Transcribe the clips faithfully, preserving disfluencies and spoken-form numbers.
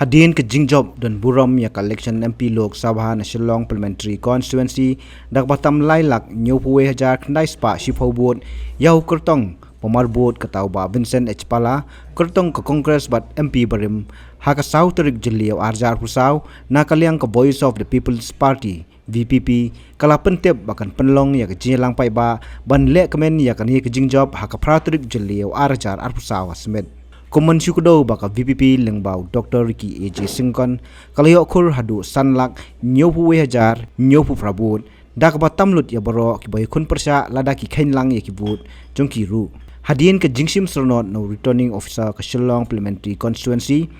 Hadien ka jingjop don burom ïa ka election M P Lok Sabha na Shillong Parliamentary Constituency da kaba tam lai lak hynñiewphew wei hajar khyndai spah shiphew vote ïa u kyrtong pamar vote kata u Bah Vincent H Pala, kyrtong ka Congress bad M P barim, ha ka saw tarik Jylliew ar hajar arphew saw, na ka liang ka Voice of the People's Party, V P P, ka la pyntip ba kan pynlong ïa ka jingïalang paidbah ban lehkmen ïa kane ka jingjop ha ka phra tarik Jylliew ar hajar arphew saw ha Smit. Kum ban shu kdew ba ka V P P lyngba u Doctor Ricky A J Syngkon ka la ïoh khur haduh san lak hynñiewphew wei hajar hynñiewphew phra vote, da kaba tam lut ïa baroh kiba ïakhun pyrshah lada ki kheiñ lang ïa ki vote jong ki ruh. Hadien ka jingshim syrnod na u Returning Officer ka Shillong Parliamentary Constituency,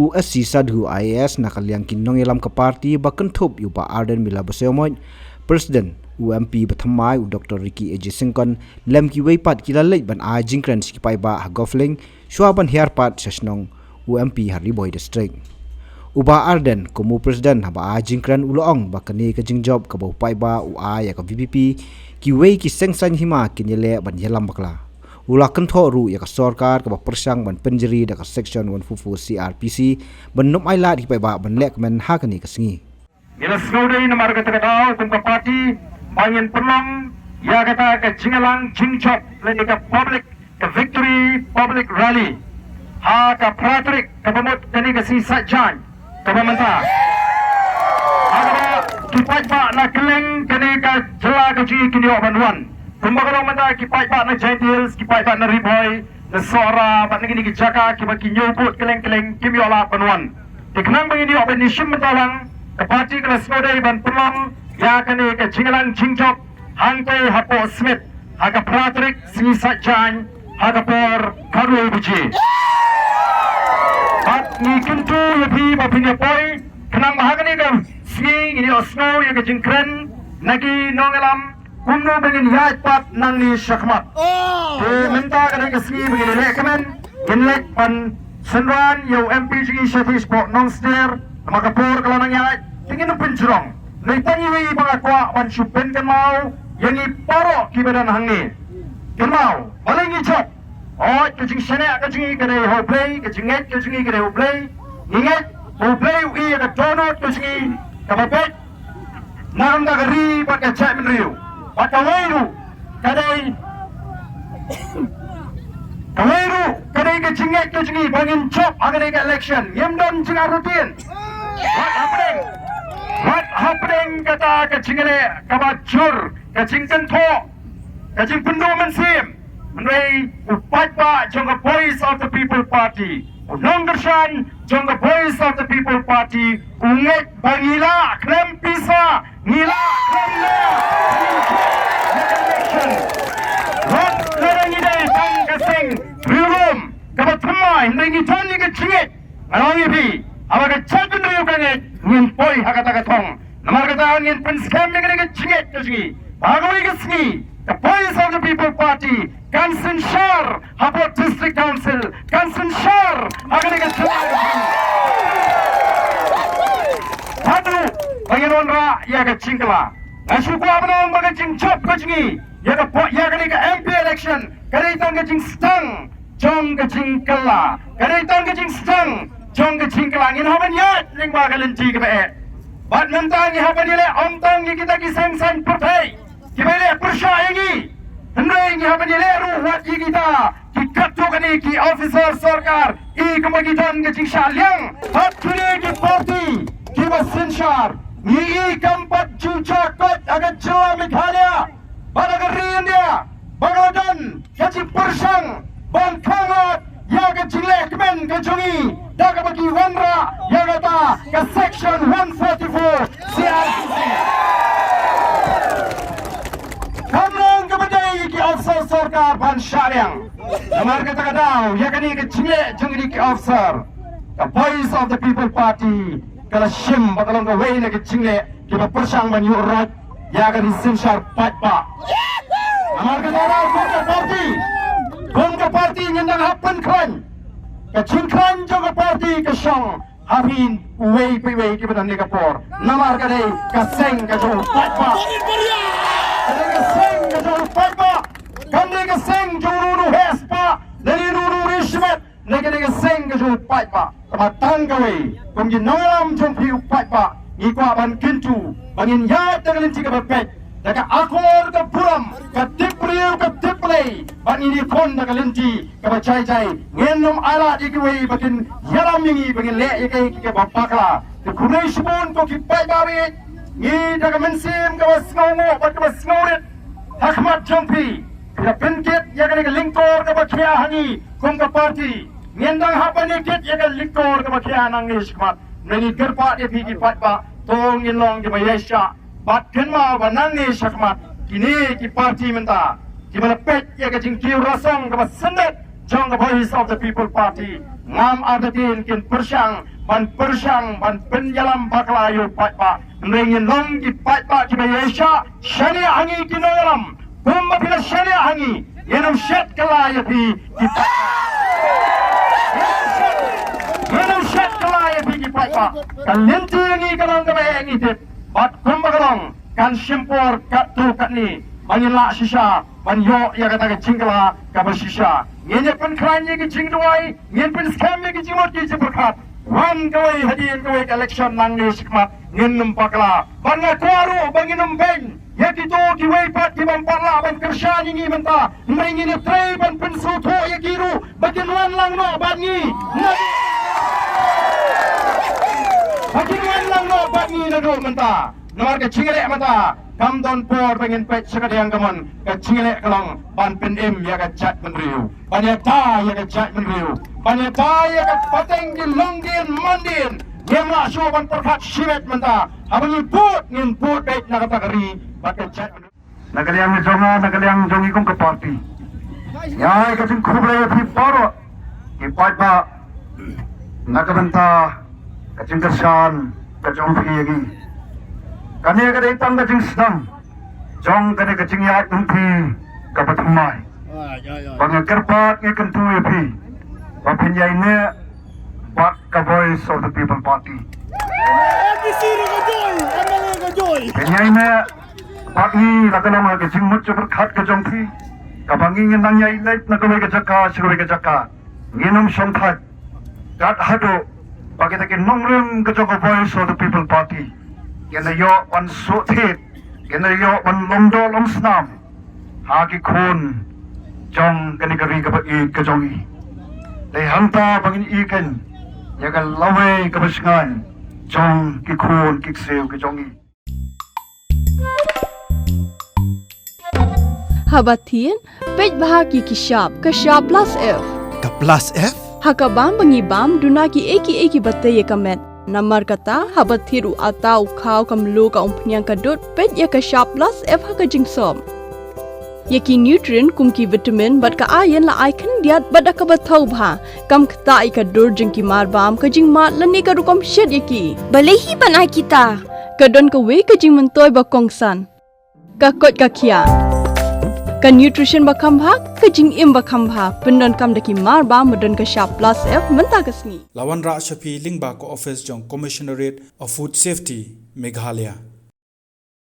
u S C Sadhu I A S, na ka liang ki nongïalam ka party ba kynthup ïa u Bah Ardent Miller Basaiawmoit, President, u M P bathymmai u Doctor Ricky A J Syngkon lem kiwei pat ki la leit ban ai jingkren sha ki paidbah ha Golf Link, shuwa ban hiar pat sha shnong u M P ha Ri Bhoi District. U Bah Ardent kum u President haba ai jingkren u la ong ba kane ka jingjop kaba u paidbah u ai ïa ka V P P, kiwei ki seng saiñ hima kin ïaleh ban ïalam bakla. U la kynthoh ruh ïa ka sorkar kaba pyrshang ban pynjri da ka Section one four four C R P C ban nym ailad ïa ki paidbah ban lehkmen ha kane ka sngi. Ngi la sngewdei namar kata ka daw kum ka party ba ngin pynlong ïa kata ka jingïalang jingjop lane ka public, ka victory public rally ha ka phra tarik kaba mut kane ka sngi Saitjaiñ kaba mynta. Ha kaba ki paidbah na kylleng kane ka jylla ka jong ngi kin ïoh ban wan. Kumba ka long mynta ki paidbah na Jaintia Hills, ki paidbah na Ri Bhoi, na Sohra bad na kine ki jaka kiba ki hynñiew vote kylleng kylleng kim ïoh lad ban wan. Te khnang ba ngin ïoh ban ïashim bynta lang, ka party ka la sngewdei ban pynlong ïa kane ka jingïalang jingjop hangtei hapoh Smit ha ka phra tarik sngi Saitjaiñ ha ka por khatwei baje. Bad ngi kyntu ïa phi ba phin ïa poi khnang ba ha kane ka sngi ngin ïohsngew ïa ka jingkren na ki nongïalam kumno ba ngin ïaid pat nangne shakhmat. Te mynta ka dei ka sngi ba ngin lehkmen, ngin leit ban synran ïa u M P jong ngi shathie shapoh Nongsder, namar ka por ka la nang ïaid, te ngin ym pynjrong. Hynrei tang iwei ba nga kwah ban shu pynkynmaw ïa ngi baroh kiba don hangne. Kynmaw, balei ngi jop? Hooid, ka jingshaniah ka jong ngi ka dei ha U Blei, ka jingngeit ka jong ngi ka dei ha U Blei. Ngi ngeit ba U Blei u ïohi ïa ka dohnud ka jong ngi kaba beit na ka bynta ka ri bad ka jaitbynriew. Bad kawei ruh ka dei, kawei ruh ka dei ka jingngeit ka jong ngi ba ngin jop ha kane ka election. Ngim don jingarutien. Wat hapdeng, wat hapdeng kata ka jingleh kaba jur, ka jingkynthoh, ka jingpynduh mynsiem. Hynrei u paidbah jong ka Voice of the People Party, u nongkyrshan jong ka Voice of the People Party, u ngeit ba ngi lah khlem pisa, ngi lah khlem leh. Wat lada ngi dei tang ka seng riewlum kaba thymmai, hynrei ngi don ïa ka jingngeit. Ngan ong ïa phi, haba ka jaitbynriew ka ngeit, ngin poi ha kata ka thong. Namar kata ngin pynskhem ïa kane ka jingngeit ka jong ngi ba ha kawei ka sngi ka Voice of the People Party kan synshar hapoh District Council, kan synshar ha kane ka jylla ka jong ngi. Haduh ba ngin wanrah ïa ka jingkylla. Nga shu kwah ban ong ba ka jingjop ka jong ngi ïa ka po-, ïa kane ka M P election ka dei tang ka jingsdang jong ka jingkylla. Ka dei tang ka jingsdang jong ka jingkylla. Ngin hap ban ïaid lyngba ka lynti kaba eh. Bad mynta ngi hap ban ïaleh ym tang ïa kita ki seng saiñ pyrthei kiba ïaleh pyrshah ïa ngi, hynrei ngi hap ban ïaleh ruh wat ïa kita ki katto katne ki officer sorkar, i kumba ki don ka jingshah liang. Bad kine ki party kiba synshar, ngi i kam pat ju sha koit ha ka jylla Meghalaya bad ha ka ri India ba ka la don ka jingpyrshang ban khanglad ïa ka jinglehkmen ka jong ngi da kaba ki wanrah ïa kata ka Section one forty-four C R P C. Kam long kaba dei ki officer sorkar ban shah liang. Namar kata ka daw ïa kane ka jingleh jong ngi ki officer, ka Voice of the People Party ka la shim ba ka long kawei na ka jingleh kiba pyrshang ban ïuh roit ïa ka jingsynshar paidbah. Namar kata ka daw kum ka party, kum ka party ngin dang hap ban khlaiñ. Ka jingkhlaiñ jong ka party ka shong ha phi uwei pa uwei kiba don ha kane ka por. Namar ka dei ka seng ka jong u paidbah. Ka dei ka seng ka jong u paidbah. Kam dei ka seng jong uno uno u heh spah lane uno uno u ri shimet. Lane ka dei ka seng ka jong u paidbah. Ka Ba tang kawei, kum ki nongïalam jong phi u paidbah, ngi kwah ban kyntu ba ngin ïaid da ka lynti kaba peit, da ka akor ka burom, ka tip briew ka tip Blei, ba ngin ïakhun da ka lynti kaba jai jai. Ngin ym ailad ïa kiwei ba kin ïalam ïa ngi ba ngin leh ïa kaei kaei kaba bakla. Te khublei shibun ko ki paidbah, ngi da ka mynsiem kaba sngewnguh bad kaba sngewrit ha khmat jong phi. Phi la pynkit ïa kane ka lyngkor kaba khia ha ngi kum ka party. Ngin dang hap ban ïakit ïa ka lyngkor kaba khia nangne shakhmat. Ngi kyrpad ïa phi ki paidbah, to ngin long kiba ïaishah bad kynmaw ba nangne shakhmat kine ki party mynta kiba la peit ïa ka jingkiew rasong kaba syndet jong ka Voice of the People Party, ngam artatien kin pyrshang ban pyrshang ban pynïalam bakla ïa u paidbah. Hynrei ngin long ki paidbah kiba ïaishah shaniah ha ngi ki nongïalam. Kumba phi la shaniah ha ngi, ngin ym shet kylla ïa phi ki paidbah. Ngin ym shet kylla ïa phi ki paidbah. Ka lynti ngi ka long kaba eh ngi tip. Bad kumba ka long, kan shim por katto katne ba ngin lah shisha ban ïoh ïa kata ka jingkylla kaba shisha. Ngin ïa pynkhlaiñ ïa ki jingduwai, ngin pynskhem ïa ki jingmut ki jingpyrkhat. Wan kawei hadien kawei ka election nangne shakhmat, ngin ym bakla. Bad nga kwah ruh ba ngin ym beiñ ïa kito kiwei pat ki bym pat lah ban kyrshan ïa ngi mynta. Hynrei ngin ïatrei ban pynsngewthuh ïa ki ruh ba kin wan lang noh bad ngi. Ba kin wan lang noh bad ngi naduh mynta. Namar ka jingïaleh mynta kam don por ba ngin peit sha ka diang kamon. Ka jingïaleh ka long ban pynim ïa ka jaitbynriew, ban ïada ïa ka jaitbynriew, ban ïada ïa ka pateng ki longdien mandien. Ngim lah shuh ban pyrkhat shimet mynta. Haba ngi bud, ngin bud beit na kata ka ri bad ka jaitbynriew. Na ka liang jong nga, na ka liang jong ngi kum ka party, ngi ai ka jingkhublei ïa phi baroh ki paidbah na ka bynta ka jingkyrshan ka jong phi ïa ngi. Kane ka dei tang ka jingsdang jong kane ka jingïaid jong phi kaba thymmai. Ba nga kyrpad, nga kyntu ïa phi ba phin ïaineh bad ka Voice of the People Party. Phin ïaineh bad ngi, la ka long ka jingmut jingpyrkhat ka jong phi, kaba ngi ngin nang ïai leit na kawei ka jaka sha kawei ka jaka. Ngin ym shongthait kat haduh ba kita ki nongrim ka jong ka Voice of the People Party kin da ïoh ban shu thied, kin da ïoh ban long doh long snam ha ki khun jong kane ka ri kaba ïeit ka jong ngi. Dei hangta ba ngin ïakynduh ïa ka lawei kaba shngaiñ jong ki khun ki ksiew ki jong ngi. Haba thied, peit bha ki ki shap, ka shap plus F. Ka plus F? Ha ka bam ba ngi bam, duna ki ei ki ei kiba tei ïa ka met. Namar kata, haba thied u atta, u khaw, ka mluh, ka umphniang, ka dud, peit ïa ka shap plus F ha ka jingsop. Ïa ki nutrient kum ki vitamin bad ka iron la ai khyndiat bad da kaba thaw bha. Kam ktah ïa ka dur jong ki marbam, ka jingmad lane ka rukom shet ïa ki. Balei hi ban ai kita? Ka don kawei ka jingmyntoi ba kongsan. Ka koit ka khiah. Ka nutrition ba kham bha, ka jingim ba kham bha. Pyndonkam da ki marbam ba don ka shap plus F mynta ka sngi. La wanrah sha phi lyngba ka office jong Commissionerate of Food Safety, Meghalaya.